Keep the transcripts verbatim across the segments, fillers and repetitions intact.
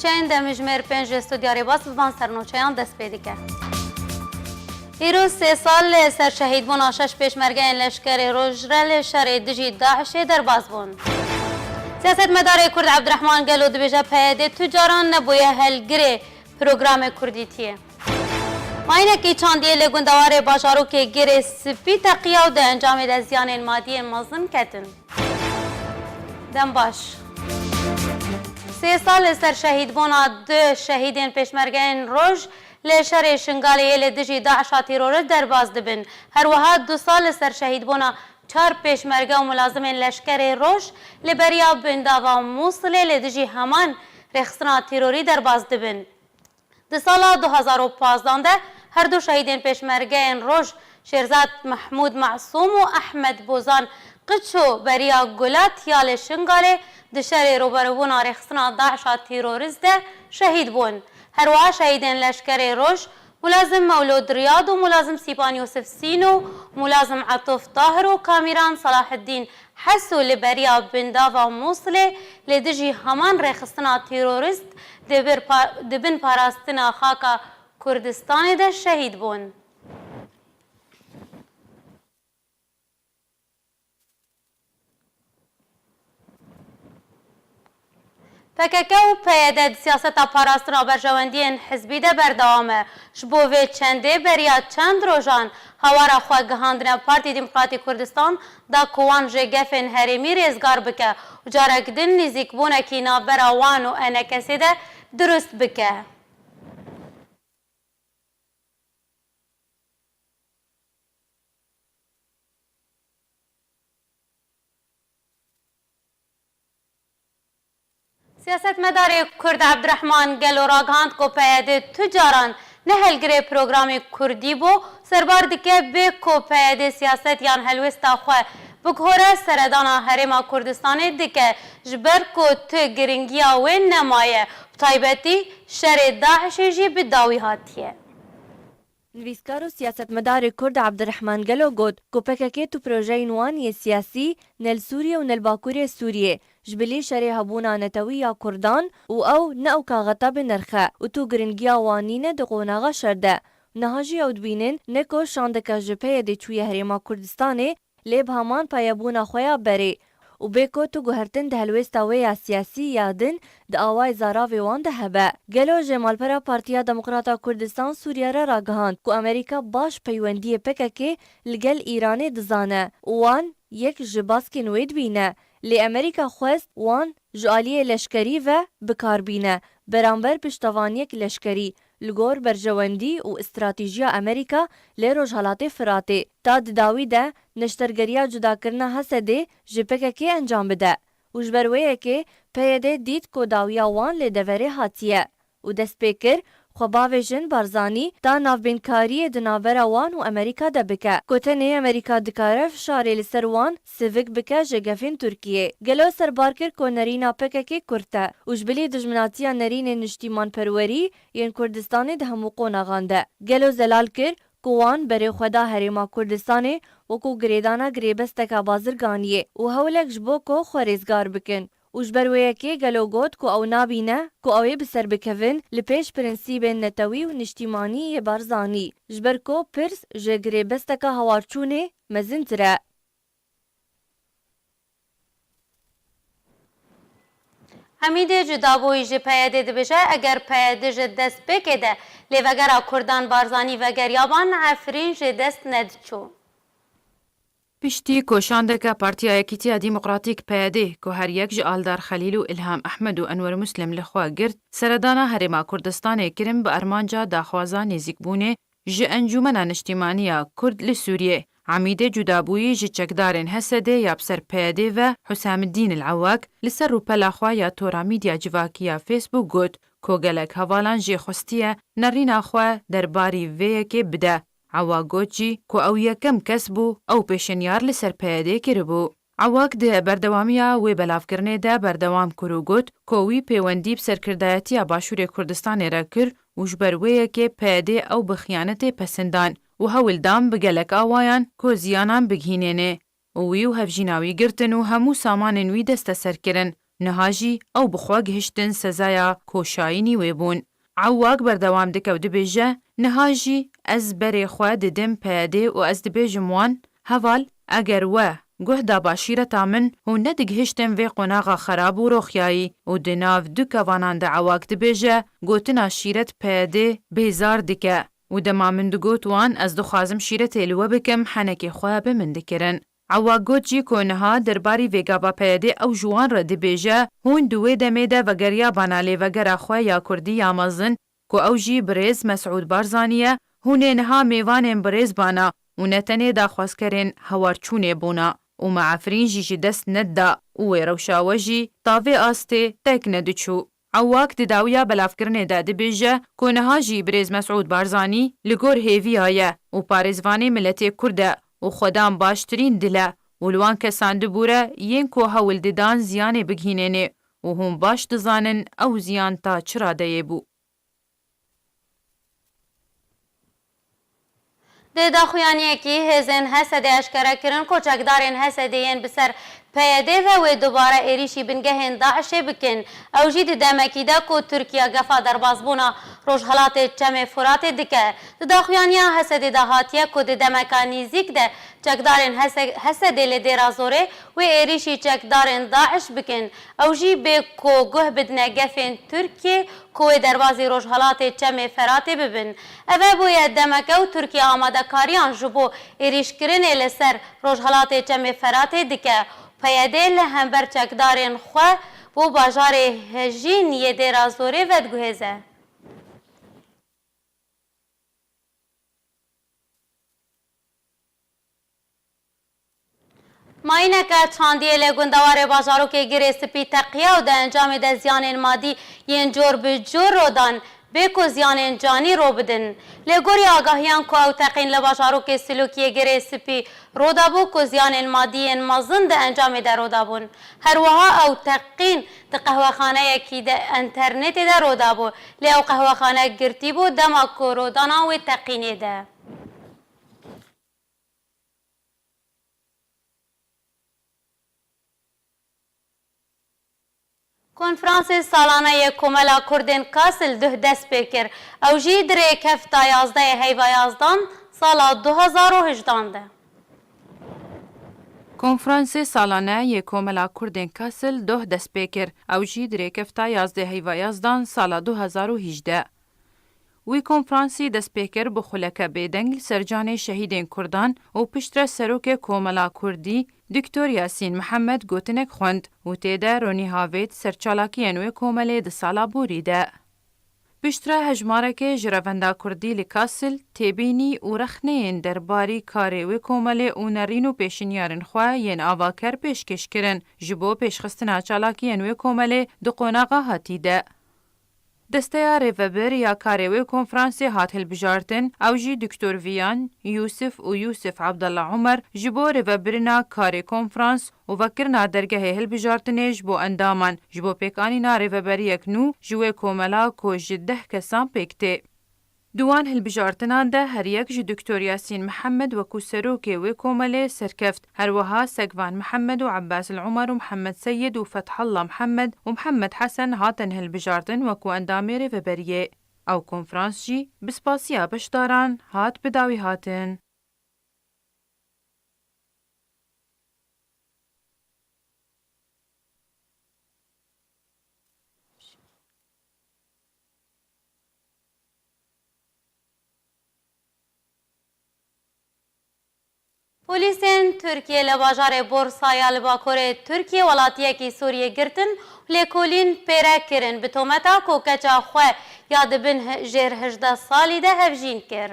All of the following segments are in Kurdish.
Çend demjimêr pênc ji Studya Rêbaz biban sernûçeyan dest pê dike. Îro sê sal li ser şehîdbûna şeş pêşmergeyên leşkerê Roj re li şerê dijî DAIŞ'ê derbas bûn. Siyasetmedarê Kurd Ebdirehman Gelo dibêje P Y D tu caran nebûye helgirê programê Kurdîtiyê. Mayînekî çandiyê li gundewarê bajarokê Girê Spî teqiya û di encamê de ziyanên madiyên mezin ketin. Dem baş. Sê sal li ser şehîdbûna du şehîdên pêşmergeyên Roj li şerê Şingalê yê li dijî DAIŞ'a terorist derbas dibin. Her wiha du sal li ser şehîdbûna çar pêşmerge û mulazimên leşkerê Roj li beriya bindava Mûsilê li dijî heman rêxistina terorî derbas dibin. Di sala du hazar û pazdeh de her du şehîdên pêşmergeyên Roj, Şêrzad Mehmûd Masûm û Ehmed Bozan Qiço beriya Gulat ya li Şingalê di şerê rûberûbûna rêxistina DAIŞ'a terorist de şehîd bûn. Her wiha şehîdên leşkerê Roj, Mulazim Mewlûd Riyad û Mulazim Sîpan Yûsif Sîn û Mulazim Etûf Tahir û Kamîran Salaheddîn Heso li beriya bindava Mûsilê li dijî heman rêxistina terorist di bir pa-, di bin parastina xaka Kurdistanê de şehîd bûn. P K K û P Y D di siyaseta parastina berjewendiyên hizbî de berdewam e. Ji bo vê çendê beriya çend rojan hawara xwe gihandine Partî Demokratîk Kurdistan da ku wan ji gefên herêmî rêzgar bike û carek din nêzîkbûnekî navbera wan û E N K S'ê de dirust bike. Siyasetmedarê Kurd Ebdirehman Gelo ragihand ku P Y D tu caran ne helgirê programê Kurdî bû, serbar dike bê ku P Y D siyaset yan helwêsta xwe biguhore, seredana Herêma Kurdistanê dike, ji ber ku tu giringiya wê nemaye, bi taybetî şerê DAIŞ'ê jî bi dawî hatiye. Nivîskar û siyasetmedarê Kurd Ebdirehman Gelo got ku P K K tu projeyên wan yê siyasî ne li Sûriyê û ne li Bakurê Sûriyê, ji bilî şerê hebûna netewî ya Kurdan û ew ne ew kaxeta bi nirx e û tu giringiya wan nîne di qonaxa şer de. Niha jî ew dibînin ne ku şandeke ji P Y D çûye Herêma Kurdistanê, lê bi heman peyebûna xwe ya berê û bê ku tu guhertin di helwêsta wê ya siyasî ya din di awayê zaravê wan de hebe. Gelo ji malpera Partiya Demokrata Kurdistan Sûriye re ragihand ku Amerîka baş peywendiyê P K K li gel Îranê dizane û wan yek ji baskên wê dibîne, lê Amerîka xwest wan ji aliyê leşkerî ve bi kar bîne beramber piştevaniyek leşkerî li gor berjewendî û stratejiya Amerîka li Rojhelatê Firatê. Ta di dawî de neştergeriya cudakirina Hesedê ji P K K encam bide û ji ber wê yekê P Y D dît ku dawiya wan li deverê hatiye û dest pê kir xwe bavêjin Barzanî ta navbênkariyê di navbera wan û Amerîka de bike, ku tenê Amerîka dikare fişarê li ser wan sivik bike ji gefên Tirkiyê. Gelo serbar kir ku nerîna P K K kurt e û ji bilî dijminatiya nerînên niştîmanperwerî yên Kurdistanê di hemû qonaxan de. Gelo zelal kir ku wan berê xwe da Herêma Kurdistanê wekû girêdana girêbesteke bazirganiyê û hewlek ji bo ku xwe rêzgar bikin. Û ji ber wê yekê Gelo got ku ew nabîne ku ew ê bi ser bikevin li pêş prensîbên netewî û niştîmanî yê Barzanî, ji ber ku pirs ji girêbesteke hawarçûnê mezintir e. Emîdê Cudabûyî ji P Y D dibêje, eger P Y D ji destpêkê de lêvegera Kurdan Barzanî vegeriyaban, Efrîn ji dest nediçû. Piştî ku şandeke Partiya Yekîtiya Demokratîk P Y D ku her yek ji Aldar Xelîl û Îlham Ehmed û Enwer Muslim li xwe girt, seredana Herêma Kurdistanê kirin bi armanca daxwaza nêzîkbûnê ji Encûmena Niştîmanî ya Kurd li Sûriyê. Emîdê Cudabûyî ji çekdarên H S D'ê ya bi ser P Y D ve Husamiddîn El Ewak li ser rûpela xwe ya tora mîdya civakî ya Facebook got ku gelek hevalan jê xwestiye nerîna xwe derbarî vê yekê bide. Ewa got jî ku ew yekem kes bû ew pêşinyar li ser P Y D kiribû. Ewak di berdewamiya wê belavkirinê de berdewam kir û got ku wî pêwendî bi serkirdayetiya Başûrê Kurdistanê re kir û ji ber wê yekê P Y D ew bi xiyanetê pesindan û hewl dan bi gelek awayan ku ziyanan bigihînênê û wî û hevjîna wî girtin û hemû samanên wî desteser kirin. Niha jî ew bi xwe gihiştin sezaya koşayînî wê bûn. Ewak berdewam dike û dibêje, niha jî ez berê xwe didim P Y D û ez dibêjim wan, heval, eger we guh daba şîreta min, hûn nedigihiştin vê qonaxa xerab û roxyayî. Û di nav du kevanan de Ewak dibêje, gotina şîret P Y D bêzar dike. Û dema min digot wan, ez dixwazim şîretê li we bikim, henekê xwe bi min dikirin. Ewak got jî ku niha derbarî vê gava P Y D ew ji wan re dibêje, hûn di wê demê de vegeriyabana lêvegera xwe ya kurdî ya mezin, ku ew jî birêz Mesûd Barzanî ye, hûn ê niha mêvanên birêz bana û ne tenê daxwazkerên hewarçûnê bûna û me Efrîn jî ji dest nedida û wê rewşa we jî ta vê astê tek nediçû. Ewak di dawiya belavkirinê de dibêje ku niha jî birêz Mesûd Barzanî li gor hêviya ye û parêzvanê miletê Kurd e û xwedan baştirîn dil e û li wan kesan dibûre yên ku hewl didan ziyanê bigihînênê û hûn baş dizanin ew ziyan ta çi radeyê bû. Di daxuyaniyekî hêzên H S D'ê eşkere kirin ku çekdarên H S D'ê yên bi ser P Y D ve wê dubare êrîşî bingehên DAIŞ'ê bikin. Ew jî di demekî de ku Tirkiye gefa derbasbûna Rojhelatê Çemê Furatê dike. Di daxuyaniya H S D'ê de hatiye ku di demeka nîzîk de çekdarên H S D'ê li Dêra Zorê wê êrîşî çekdarên DAIŞ bikin. Ew jî bê ku guh bidine gefên Tirkiyê ku wê derbazî Rojhelatê Çemê Feratê bibin. Ev e bûye demeke û Tirkiye amadekariyan ji bo êrîşkirinê li ser Rojhelatê Çemê Feratê dike. P Y D li hember çekdarên xwe bo bajarê hejîn yê Dêra Zorê vediguhêze. Mayîneke çandiyê li gundewarê bajarokê Girê Spî teqiya û di encamê de ziyanên madî yên cor bi cor rodan, bê ku ziyanên canî ro bidin. Li gorî agahiyan ku ew teqîn li bajarokê Silokiyê Girê Spî ro dabû ku ziyanên madî yên mezin di encamê de ro dabûn. Her wiha ew teqîn di qehwexaneyekî di enternetê de ro dabû, lê ew qehwexane girtî bû dema ku rodana wê teqînê de. Konferansê salane yê Komela Kurdên Kasil duh dest pê kir. Ew jî di rêkefta yazdehê heyva yazdan sala du hezar û hejdan de. Konferansê salane yê Komela Kurdên Kasil duh dest pê kir. Ew jî di rêkefta yazdehê heyva yazdan sala du hezar û hejde. Wî konferansî dest pê kir bi xuleke bêdeng li ser canê şehîdên kurdan û piştre serokê Komela Kurdî Doktor Yasîn Mihemed gotinek xwend û tê de ronî havêt ser çalakiyên wê komelê di sala borî de. Piştre hejmarekê ji revenda kurdî li Kasil têbînî û rexneyên derbarî karê wê komelê û nerîn û pêşinyarên xwe yên avaker pêşkêş kirin ji bo pêşxistina çalakiyên wê komelê di qonaxa hatî de. Desteya Rêvebir ya karê wê konferansê hat hilbijartin, ew jî Doktor Viyan Yûsif û Yûsif Abdallah Umer ji bo rêvebirina karê konferans û vekirina dergehê hilbijartinê ji bo endaman, ji bo pêkanîna rêveberiyek nû ji wê komela ku ji deh kesan pêk tê. Di wan hilbijartinan de her yek ji Doktor Yasîn Mihemed wekû serokê wê komelê serkeft, her wiha Sekvan Mihemed û Ebbas El Umer û Mihemed Seyid û Fethallah Mihemed û Mihemed Hesen hatin hilbijartin wekû endamê rêveberiyê. Ew konferans jî bi spasiya beşdaran hat bidawî hatin. Polîsên Tirkiyê li bajarê Borsa ya li bakurê Tirkiyê welatiyekî Sûriyê girtin û lêkolîn pêre kirin bi tometa ku keça xwe ya di bin hi-, jêr hejdeh salî de hevjîn kir.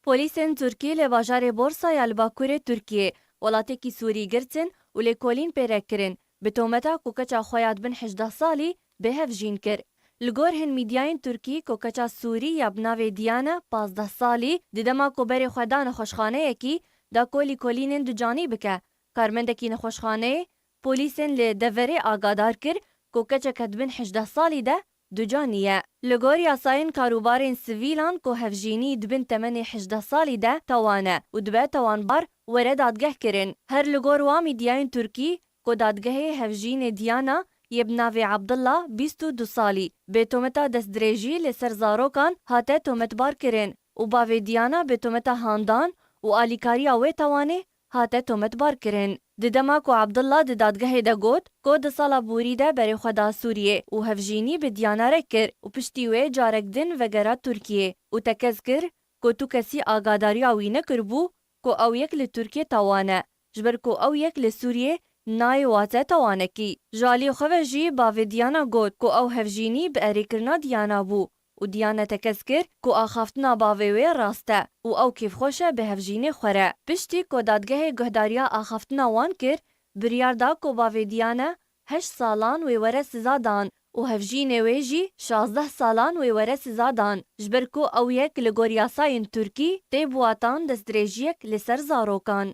Polîsên Tirkî li bajarê Borsa ya li bakurê Tirkiyê welatekî Sûrî girtin û lêkolîn pê re kirin, bi tometa ku keça xwe ya dibin hejdeh salî bê hevjîn kir. Li gor hin mîdyayên Tirkî ku keça Sûrî ya bi navê Diyana pazdeh salî di dema ku berê xwe da nexweşxaneyekî da ku lêkolînên ducanî bike, karmendekî nexweşxaneyê polîsên li deverê agadar kir ku keçeke dibin hejdeh salî de ducanî ye. Li gor yasayên karûbarên sivîlan ku hevjînî dibin temenê hejdeh salî de tawan e û dibe tawanbar were dadgeh kirin. Her li gor wa mîdyayên Tirkî ku dadgehê hevjînê Diyana yê bi navê Abdullah bîst û du salî bê tometa destdirêjî li ser zarokan hate tometbar kirin û bavê Diyana bê tometa handan û alîkariya wê tawanê hate tometbar kirin. Di dema ku Abdullah di dadgehê de got ku di sala borî de berê xwe da Sûriyê û hevjînî bi Diyana re kir û piştî wê carek din vegera Tirkiyê û tekez kir ku tu kesî agadariya wî nekiribû ku ew yek li Tirkiyê tawan e, ji ber ku ew yek li Sûriyê nayê wate tawanekî. Ji alî xwe ve jî bavê Diyana got ku ew hevjînî bi erêkirina Diyana bû û Diyana tekez kir ku axaftina bavê wê rast e û ew kêfxweş e bi hevjînê xwe re. Piştî ku dadgehê guhdariya axaftina wan kir, biryar da ku bavê Diyana heşt salan wê were siza dan û hevjînê wê jî şazdeh salan wê were siza dan, ji ber ku ew yek li gor yasayên Tirkî tê biwatan destdirêjiyek li ser zarokan.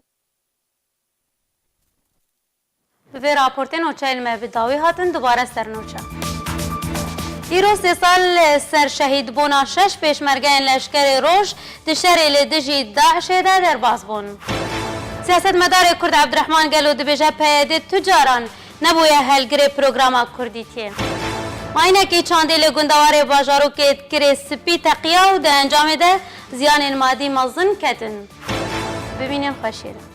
Bi vê raportê nûçeyên me bi dawî hatin, dubare ser nûçe. Îro sê sal li ser şehîdbûna şeş pêşmergeyên leşkerê Roj di şerê li dijî DAIŞê de derbas bûn. Siyasetmedarê Kurd Ebdirehman Gelo dibêje P Y D tu caran nebûye helgirê programa Kurdîtiyê. Mayînekî çandî li gundewarê bajarokê Kirê Spî teqiya û di encamê de ziyanên madî mezin ketin. Bimînin xweşî re.